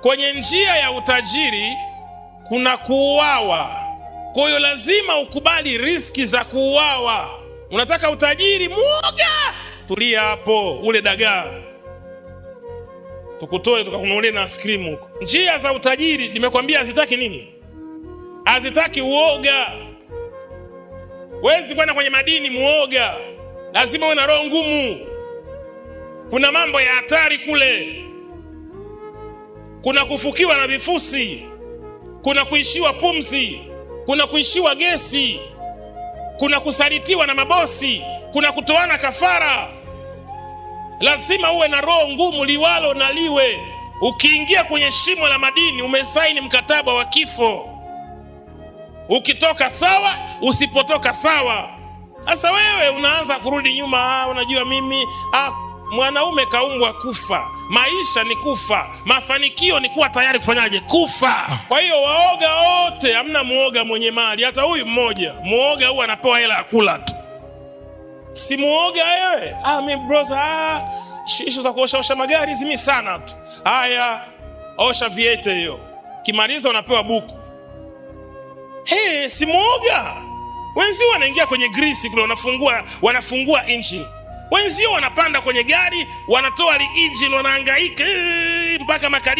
Kwenye njia ya utajiri kuna kuuawa. Kwa hiyo lazima ukubali riski za kuuawa. Unataka utajiri, muoga, tulia hapo, ule dagaa tukutoe tukakununulie na ice huko. Njia za utajiri nimekwambia hazitaki nini? Hazitaki uoga. Wezi kwenda kwenye madini muoga, lazima uwe na roho ngumu. Kuna mambo ya hatari kule, kuna kufukiwa na vifusi, kuna kuishiwa pumzi, kuna kuishiwa gesi, kuna kusalitiwa na mabosi, kuna kutoana kafara. Lazima uwe na roho ngumu, liwalo na liwe. Ukiingia kwenye shimo la madini umesaini mkataba wa kifo. Ukitoka sawa, usipotoka sawa. Sasa wewe unaanza kurudi nyuma. Ah, unajua mimi mwanaume kaumbwa kufa. Maisha ni kufa, mafanikio ni kuwa tayari kufanyaje? Kufa. Kwa hiyo waoga wote, hamna muoga mwenye mali, hata huyu mmoja. Muoga huyu anapewa hela ya kula tu. Si muoga wewe? Ah, mimi bros, ishu za kuosha osha magari hizi mimi sana tu. Haya, osha viete hiyo, kimaliza unapewa buku. Hey, si muoga. Wenzio wanaingia kwenye grisi kule, wanafungua engine. Wenzio wanapanda kwenye gari, wanatoa li engine, wanahangaika mpaka makalia.